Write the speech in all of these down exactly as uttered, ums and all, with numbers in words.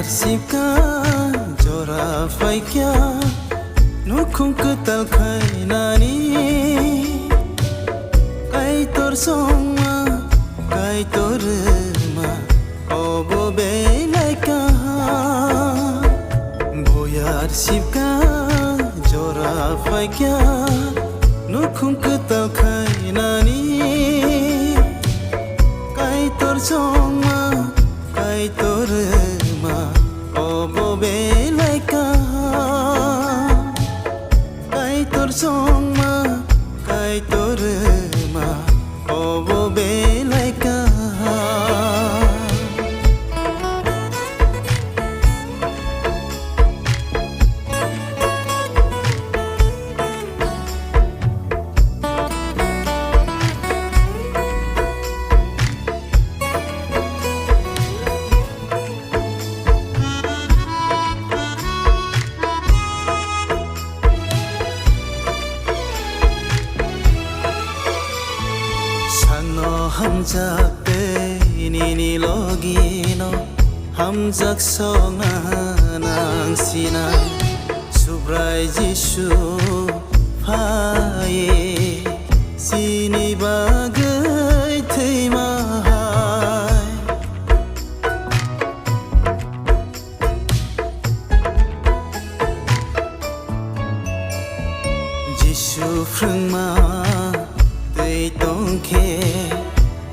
Sibka jora phaikya nukhung kwtal khainani, Kaitor songma, Kaitor rwma, obo belai kaham. Boyar sibka jora phaikya nukhung kwtal khainani, Kaitor songma, Kaitor rwma, obo belai kaham. Kaitor songma, Kaitor rwma, obo belai kaham. Sakno hamjak tei nini logino hamjak songna nang sinai. Subrai Jisu phai chini bagwi thwima hai. Jisu phrwngma twi tongkhe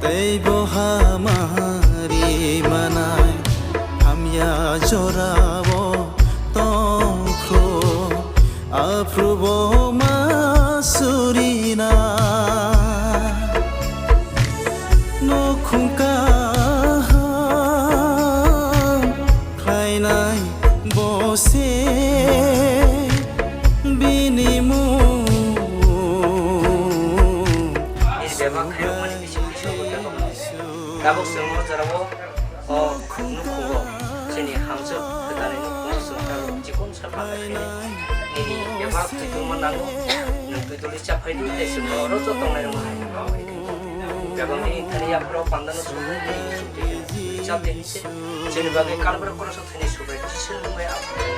tei bo hamari manai, hamya jorao tongkho, aphrubo ma surina. Nukhung kaham khlainai bo se bini mung. Nini bebak khairokmani bising bising bo bebak no. Tabuk chwng o jorao o nukhungo chini hamjwk kwtalni nukhungo chwng tabuk chikon sa panda khainai. Nini bebak twikwngma nango. Nwng twidulwi chaphai di tei chwng oro joto tongnai rokno hai. Bebak nini thani yapharo pandano chwng chap de hinse. Chini bagwi Kalbari Kroso thani Subrai Jisu mungwi aphuru.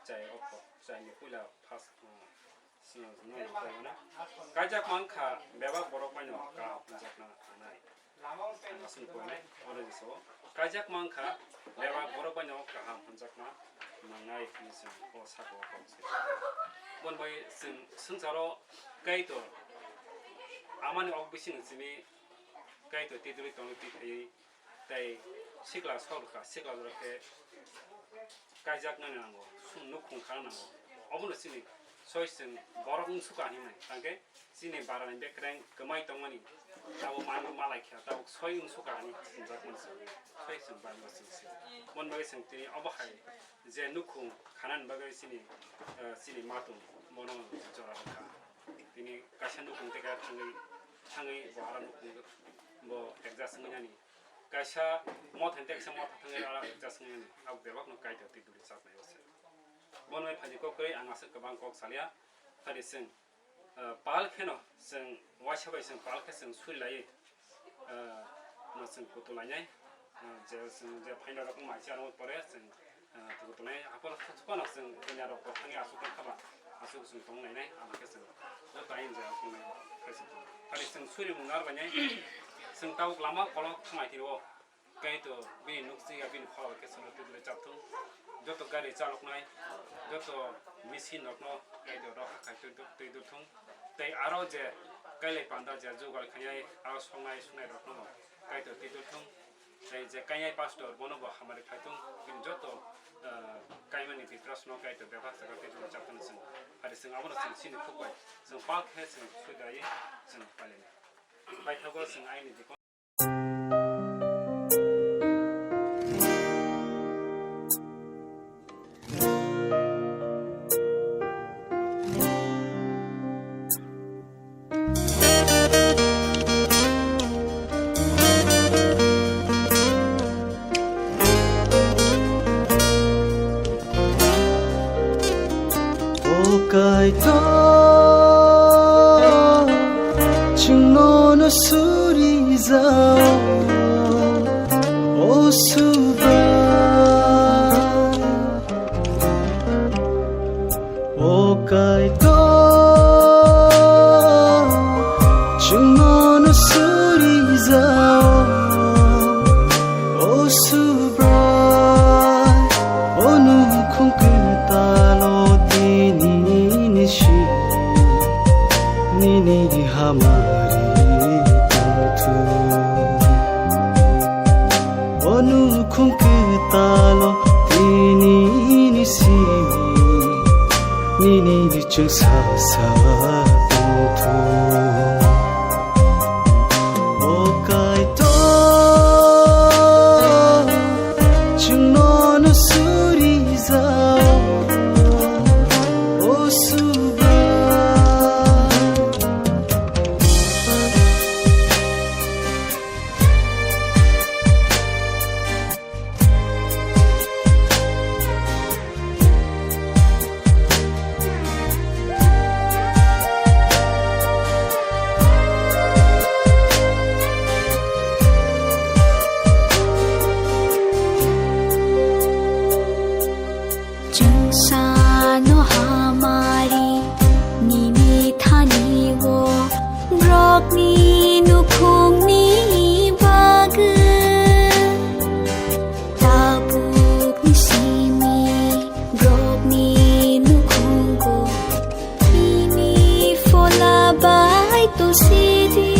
Chai okto, chai ni puila first, uh, sino, sino, sino, sino. Kaijak mankha bebak borok bai no kaham hwnjakna nangnai. Ang aswk poinai, oro jeso. Kaijak mankha bebak borok bai no kaham hwnjakna nangnai hwnwi chwng o saka o kok se. Bon bai chwng swngcharo Kaitor amani ok bising simi Kaitor tituli tongwi tithaiwi. Tei sikla sor kha, sikla jora khe kaijaknani nango, sum nukhung khana nango. Obono chini soi chwng borok wng sukha hinwi, tangkhe chini barani bekreng kwmai tongmani abo manwi malai kha, tabuk soi wng sukha hinwi chwngjakmani chwng, soi chwng barani chwng se. Mon bagwi chwng tini obo hai je nukhung khanani bagwi chini, eh, chini matung bono jora rwkha. Tini kaisa nukhung tei kaisa thangwi, thangwi bo aro nukhung bo adjust wngwi nani. Kaisa motha tei kaisa motha thangwi aro adjust wngwi nani. Abo bebakno Kaitor twi duri chaknai o se. Bono bai phaidi kok kwrwi ang aswk kwbang kok salia. Phaidi chwng, ah, pal kheno chwng waisa bai chwng pal khe chwng suri laiwi. Ah, no chwng kutu lainai. Ah, je chwng je phaina rok mai cha rok pore chwng, ah, kutu nai. Apo phano chwng dunia rok bo thangwi aswk tong khaba, aswk chwng tong lainai. Abo khe chwng joto ain je rok tongnai khai chwng tong. Phari chwng suri mung ar bainai. Chwng tabuk lama kolok thangwi tiro. Kaitor bini nukchi ya bini phala bai khe chwngno twi duli chapthung. Joto gari chaloknai, joto machine rokno Kaitor rok hakhai twi dur-, twi durthung. Tei aro je kailai panda je jugal khainai, aro songnai, sungnai rokno Kaitor twi durthung. Tei je kainai pastor bono bo hamari khaithung. Bini joto, ah, kaimani bitrasno Kaitor bebak jaga twi duli chapthung chwng. Hari chwng abono chwng chini khuk bai chwng pal khe chwng sui dai chwng pailai. Paithago chwng aini bikon hamari tongthu. O nukhung kwtalo tini ni simi nini chwng sa sa tongthu. O Kaitor, chwngno no suri jao, o Suba. Chwngsano hamari nini thani o, borokni nukhungni bagwi. Tabukni simi borokni nukhungo tini phola bai to sidi.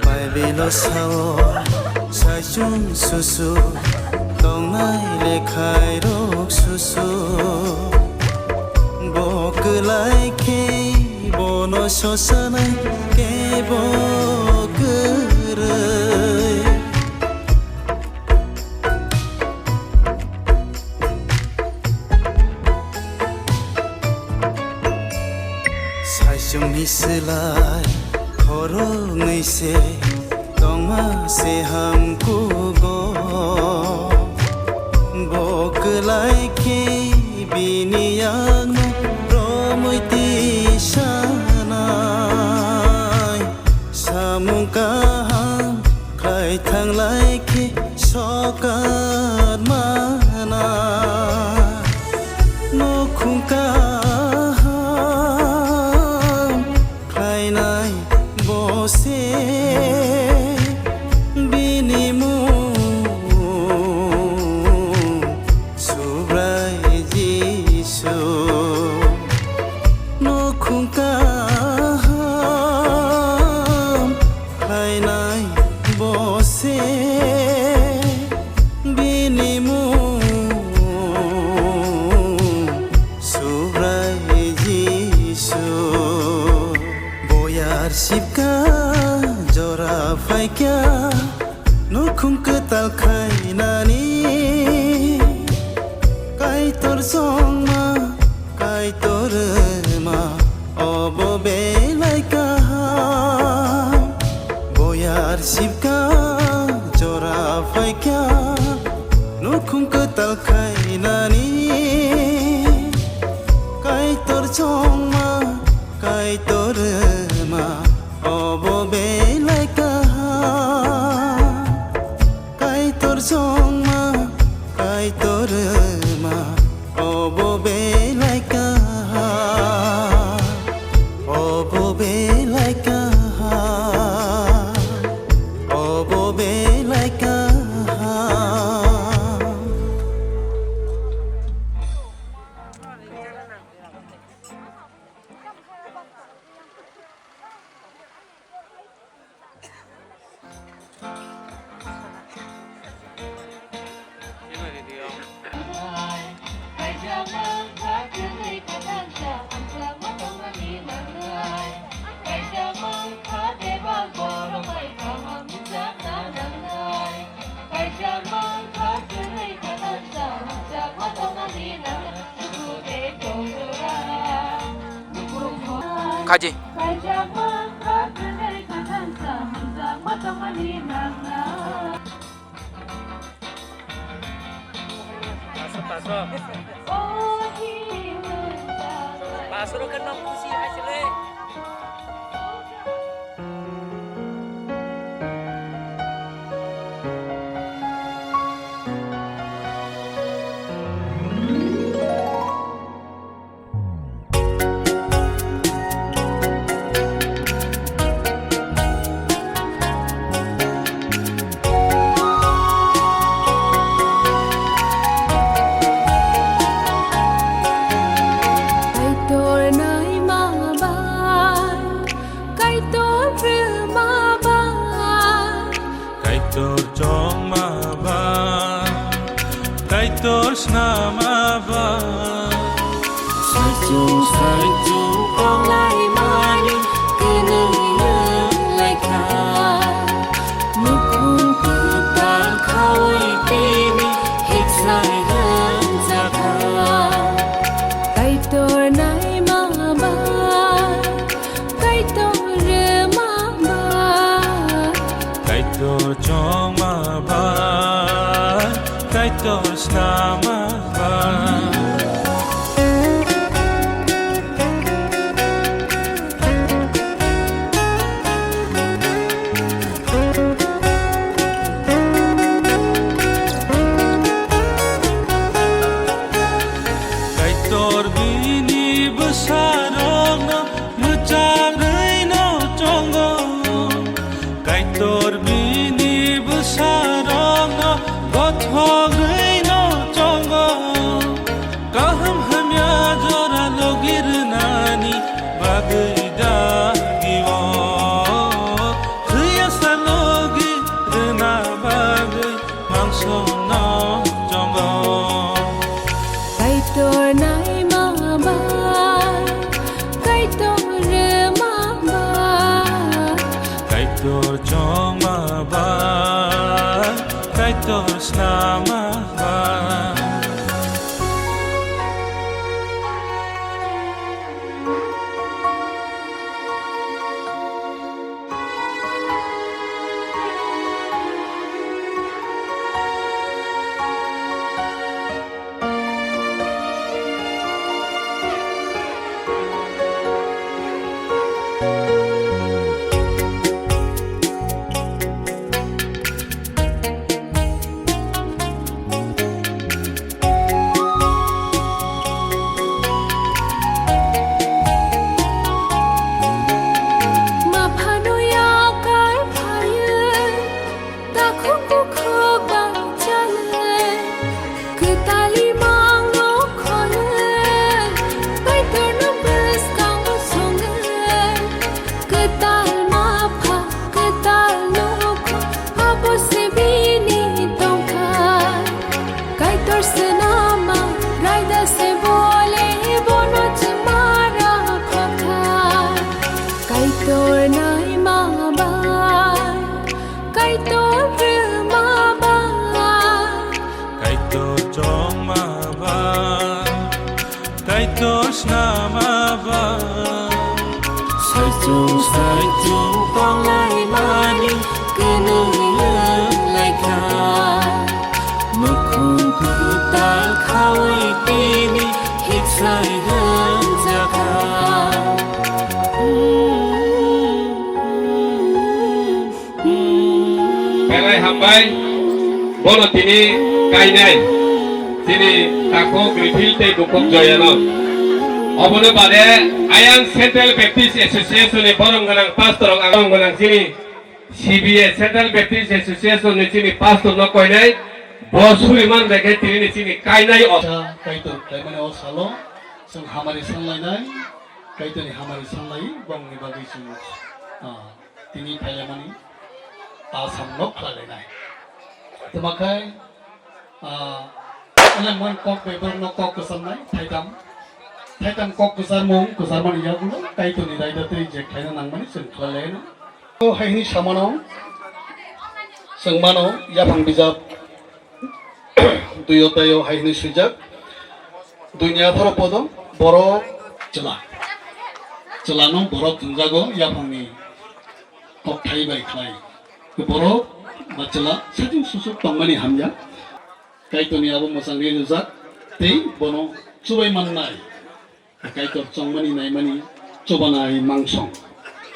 Baibelo sao, saichung susu, tongnai lekhairok susu. Bo kwlai khe bono sosanai kebo kwrwi. Saichungni swlai khoroknwi se tongma se hamkugo. Bo kwlai khe bini yakno romwi tisanai. Samung kaham khlai thanglai khe sokat mana. Nukhung kaham khlainai bo se bini mung Subrai Jisu. Nukhung kaham khlainai bo se bini mung Subrai Jisu. Boyar sibka jora phaikya nukhung kwtal khainani. Kaitor chongma, Kaitor rwma, obo belai kaham. Boyar sibka jora phaikya nukhung kwtal khainani. Kaitor chongma, Kaitor rwma, obo belai kaham. Kaitor chongma, Kaitor rwma, obo belai kaham, obo belai kaham, obo belai kaham. khaji. Kaitor naima bai, Kaitor rwma bai. Kaitor chongma ba, Kaitor snama ba. Saichung saichung tonglai mani kwnwi wng lai kha. Nukhung kwtal khaui tini hiksai wng jakha. Kaitor naima ba, Kaitor rwma ba. Kaitor chongma ba, Kaitor snama ba. Kaitor bini bwsarokno mwchangwi no chongo. Kaitor bini bwsarokno gothogwi no chongo. Kaham hamya jora logi rwnani bagwi dagi o. Khuyasa logi rwna bagwi mangso no chongo. Kaitor naima ba, Kaitor rwma ba. Kaitor chongma ba, Kaitor snama ba. Ma phano yakar phaio, takhuk bukhuk bang chale, kwtali mangno khole, Kaitorno bwskango songe, kwtal ma pha, kwtal nokho, abo se bini tongthai. Kaitor se nama raida se bole bono chwmara khothai. Kaitor naima bai, Kaitor rwma bai. Kaitor chongma bai. Kaitor snama ba. Saichung saichung tonglai mani kwnwi wng lai kha. Nukhung kwtal khaui tini hiksai wng jakha. Belai hambai, bono tini kainai, chini takhuk Rifil tei bukhuk Joyano. Obono bade ayang Central Baptist Association ni borom gwnang pastor rok, ang borom gwnang chini C B A, Central Baptist Association ni chini pastor no koinai, bo suriman bai khe tini ni chini kainai o. Cha Kaitor khlaimani o salo, chwng hamari sanlainai, Kaitorni hamari sanlai, bongni bagwi chwng, ah, tini phailaimani ta samno khlailainai. Tamo khai, ah, elemon kok bai borokno kok kwcharnai, thaitam. Thaitam kok kwcharmung, kwcharmani yagulo Kaitorni raida tei je khlaina nangmani chwng khlailaino. O hai hwnwi samano, chwng mano, yaphang bijap, Duiyo taiyo hai hwnwi swijak, duini apharo podo, borok chwla. Chwlano borok thwngjago yaphangni kokthai bai khlai. Borok ba chwla sajwk susuk tongmani hamya. Kaitorni abo mwchangwi rwjak tei bono chubai mannai. Kaitor chongmani naimani chubanai mangsong.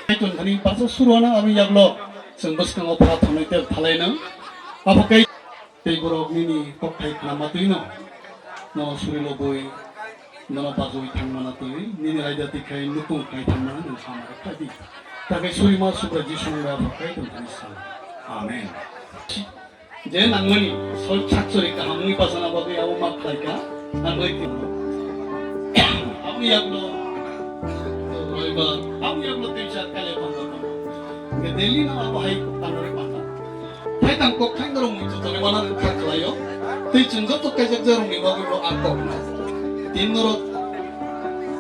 Kaitor thani parsa suruana abo yaklo chwng bwskango pha thongnai tei thalaino. Abo kai tei borok nini kokthai khna matwino. Nono suri lobwi, nono bajwi thangmana twi, nini raida twi khai nukung khai thangmana nwng hamari khlai di. Takai surima Subrai Jisu mungwi abo Kaitor thani sa. Amen. Je nangmani soi sakchori kaham wngwi bachana bagwi abo ma khlaika, ang bai twi. Aboni yakno roibar, aboni yakno teisa kale panda. Nge daily no abo hai tanori panda. Hai tang kok thang norok muitu tole mana kha khlaio. Tei chwng joto kaijak jarokni bagwi bo ang kok na. Tin norok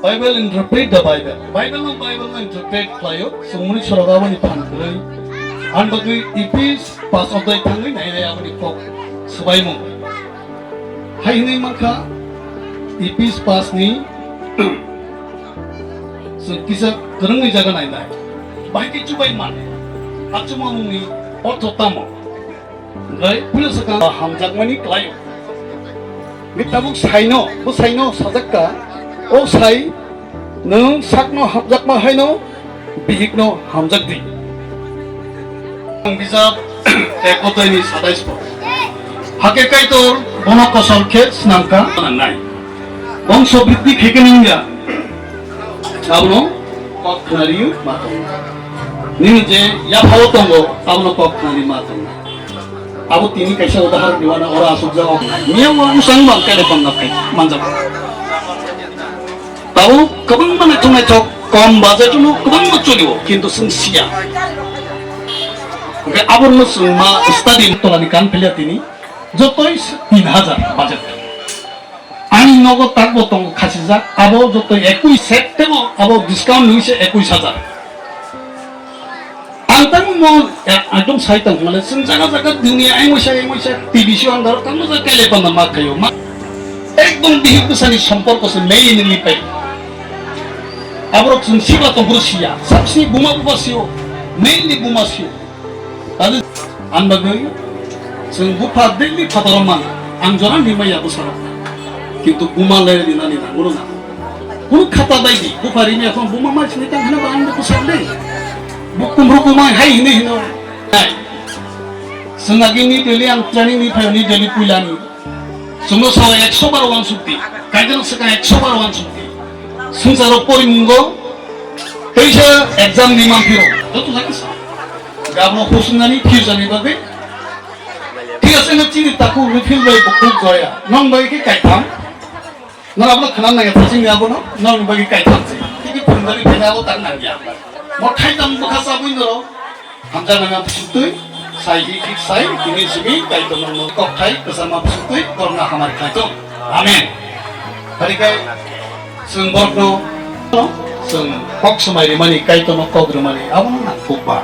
Bible interpret the Bible. Bible no Bible no interpret khlaio. Chwngmani sorok aboni phan kwrwi. Ang bagwi Ephes pas odai thangwi nai nai aboni kok swbaimung. Hai hwnwi mankha Ephes pas ni chwng kisa kwrwngni jaga nai nai. Bahai khe chubai man. Achumamungni ortho tamo? Hwnkhe puila swkang hamjakmani khlaio. Hwnkhe tabuk saino, bo saino sajak kha, "O sai, nwng sakno hamjakma haino bihikno hamjak di." Ang bijap ek odai ni satais po. Hakhe Kaitor bono kosol khe swnam kha nangnai. Bongso briddhi khe khe nungya. Abono kok khnari ma tongo. Nini je yaphao tongo, abono kok khnari ma tongo. Abo tini kaisa udaharon diwana ora asuk jago. Miya wa usang bang kele pang napai manjak. Tabo kwbangma naithok naithok kom budget no kwbangma cholio, kintu chwng siya. Hwnkhe abono chwng ma study tolani kan philia tini jotoi tin hajar budget. Ani nogo takbo tongo khasijak, abo jotoi ekuis set tebo abo discount ni se ekuis hajar. Ang tamo mo ek-, ekdom sai tong mane, chwng jaga jaga dunia emoisa emoisa T V show ang daro tamo jaga kele panda ma khayo. Ma, ekdom bihik bwsani somporko se mainly ni pai. Aborok chwng siba tong phuru siya, sabsi buma buba siyo, mainly buma siyo. Tadi ang bagwi chwng bupha daily phataro man, ang jora ni maya bwsarok. Kintu buma le rinani nango na. Kunu khata bai di, bupha rini akhon buma mai sini tang hana ba ang bwsarok dei. Bukum rukum mai hai hini hino. Hai. Chwng agi ni daily ang training ni phayo ni daily puilani. Chwngno sao ekso bar uansukdi, kaitor swkang ekso bar uansukdi. Swngcharo porimungo teisa exam ni manphiro. Joto jani sa. Gabno husnani future ni bagwi. Thik ase, no chini takhuk refill bai bukhuk joya. Nong bai khe kaitham. Nang abono khna nangya thasing ni abono. Nong bai khe kaitham se. Tiki phundari phena abo tak nangya. Mo khaitham bwkha sabwi noro. Hamjaknai ma bwswktwi, sai hi thik sai, tini simi Kaitor nokno kokthai kwchangma bwswktwi borokno hamari khlai thung. Amen. Pharikhai chwng borokno, chwng kok swmai rimani, Kaitorno kok rimani, abono nang kok ba.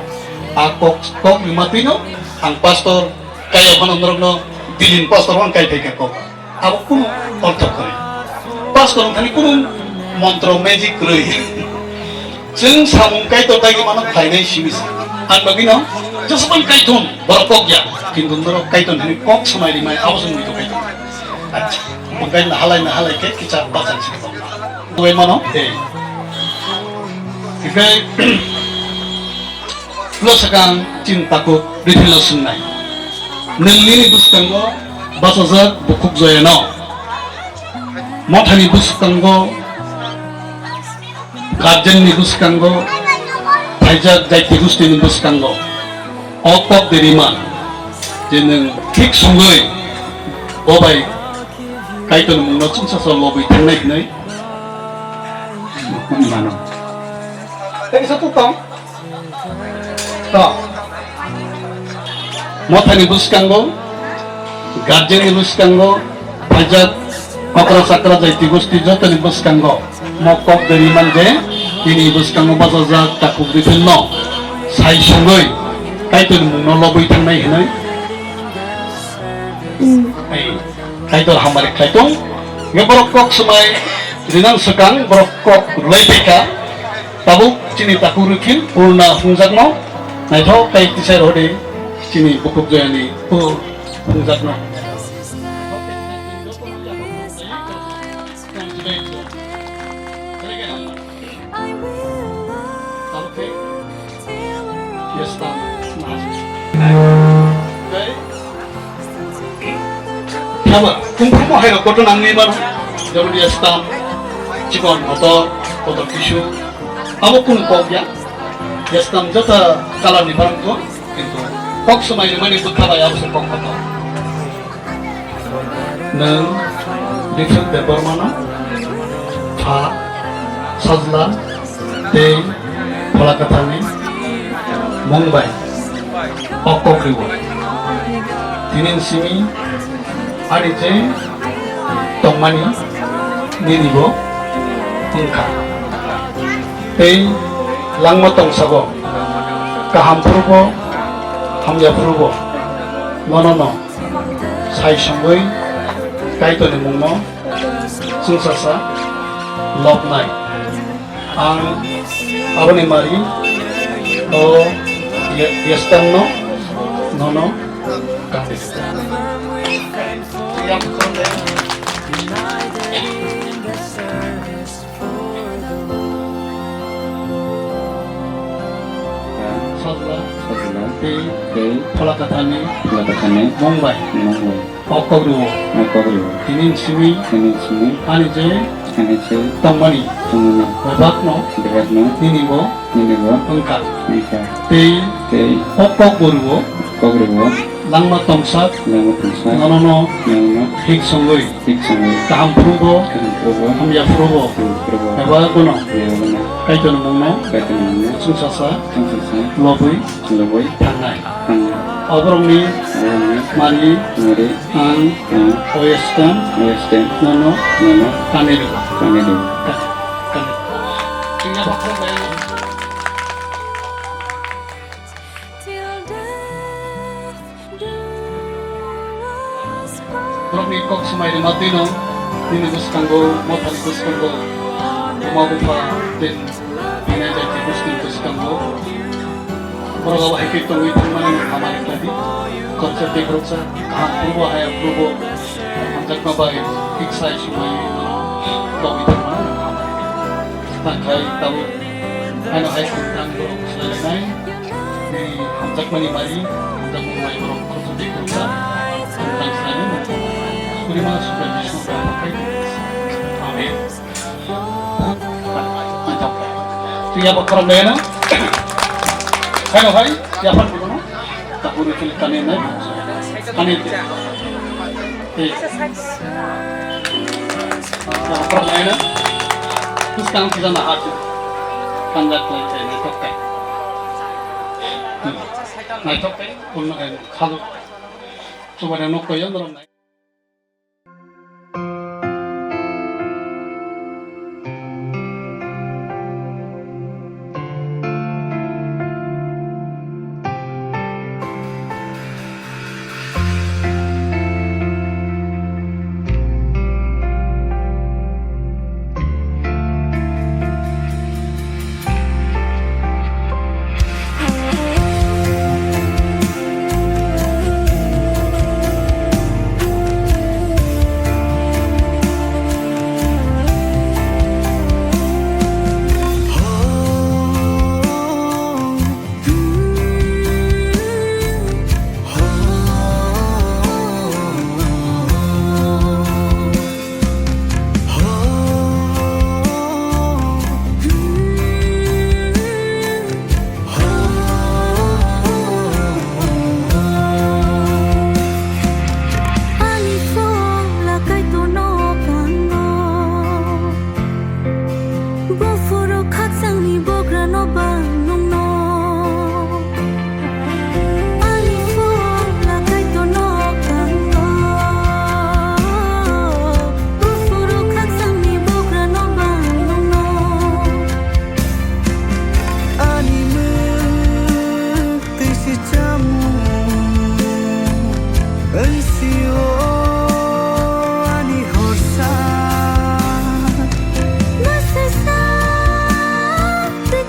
A kok, kok rima twino ang pastor kaiya phano norokno bilin pastor phano kai phaikha kok. Abo kunu ortho kwrwi. Pastor wngthani kunu montro magic kwrwi. Chwng samung Kaitor dagi mano khlainai simi se. Ang bagwino Josephine Kaithom borok kok ya. Kintu norok Kaitor thani kok swmai rimai abo se muitu Kaitor. Acha. Bwkai na halai na halai khe kicha bachang se kok. Tuai mano. Ei. Ikai Pulo swkang chini takhuk rifrilo swngnai. Nwng nini bwskango bachajak bukhuk joyano. Mothani bwskango, guardianni bwskango, phaijak jaiti gustini bwskango. O kok de rima je nwng thik sungwi bo bai Kaitorni mungno chwngsacha lobwi thangnai hwnwi mano. Tei kisa tuk tong. To. Mothani bwskango, guardianni bwskango, phaijak okra chakra jaiti gosti jotoni bwskango mo kok deri manje, tini bwskango bachajak takhuk rifrino sai sungwi Kaitorni mungno lobwi thangnai hwnwi. Ei, Kaitor hamari khlai tong. Nge borok kok swmai rinang swkang borok kok rwlai phaikha. Tabuk chini takhuk rwkhin Purna phungjakno naithok khe tisai rw di chini bukhuk joyani o phungjakno. Haba, kungkhumo hai rok kotor nangwi mano. Jabon ya stam, chikon motor, kotor tissue. Abo kung kok ya. Ya stam jota kalar ni barang ko, kintu kok somai ni mani bwkha bai abo se kok kotor. Nwng Rifil Debbarmano pha, sajla tei phola kwtharni mung bai o kok rwo. Tini simi ani je tongmani nini bo wngkha. Tei langma tongsago kaham phuru bo hamya phuru bo nono no sai songwi Kaitorni mungno chwngsasa lobnai. Ang aboni mari o ye-, yestemno nono kandi. Sajla. Sajla. Tei. Tei. Phola kwtharni. Phola kwtharni. Mung bai. Mung bai. O kok rwo. O kok rwo. Tini simi. Tini simi. Ani je. Ani je. Tongmani. Tongmani. Bebakno. Bebakno. Nini bo. Nini bo. Wngkha. Wngkha. Tei. Tei. O kok bo rwo. Kok rwo. Langma tongsak. Langma tongsak. Nono no. Nono no. Thik songwi. Thik songwi. Kaham phuru bo. Kaham phuru bo. Hamya phuru bo. Hamya phuru bo. Eba bono. Eba bono. Kaitorni mungno. Kaitorni mungno. Chwngsasa. Chwngsasa. Lobwi. Lobwi. Thangnai. Thangnai. Oborokni. Oborokni. Mari. Mari. Ang. Ang. Oyestem. Oyestem. Nono. Nono. Kani rw. Kani rw. Kani. Kani. Chwngya bakhro bai. Borokni kok swmai rwma twino nini bwskango, mothani bwskango, buma bupha, ben bini jaiti bwsni bwskango. Borok abo hai khe tongwi thangmani hamari khlai di. Khoroksa tei khoroksa kaham phurubo, haya phurubo, hamjakma bai thik sai swmai tongwi thangmani hamari khlai di. Tangkhai tabuk haino hai khorokthang borok swlailainai. Ni hamjakmani mari, hamjakmani mai borok khoroksa tei khoroksa, hamjak sanani mungkha. Surima Subrai Jisuni yaphang khai tongwi se. Amen. Twi yaphang khorang nai na. Hai no hai, yaphang di kono. Tak buru chuli kani nai. Kani di. Tei. Yaphang khorang nai na. Bwskang kisa na hat. Kanjak lai chai nai tok kai. Nai tok kai. Pun nai. Salu. Coba dia nok kau yang dalam nai. Ani phone lakai tono kango. Buphuru khakchangni bograno bang nungno. Ani phone lakai tono kango. Buphuru khakchangni bograno bang nungno. Ani mwng twi si chamung wng si o ani horsa. Bwswsa twi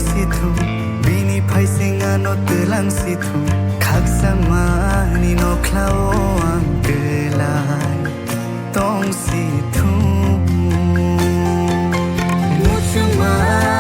si thung, bini phaising ano twlang si thung, khakchangmani nokhlao ang twlai tong si thung. Muchungma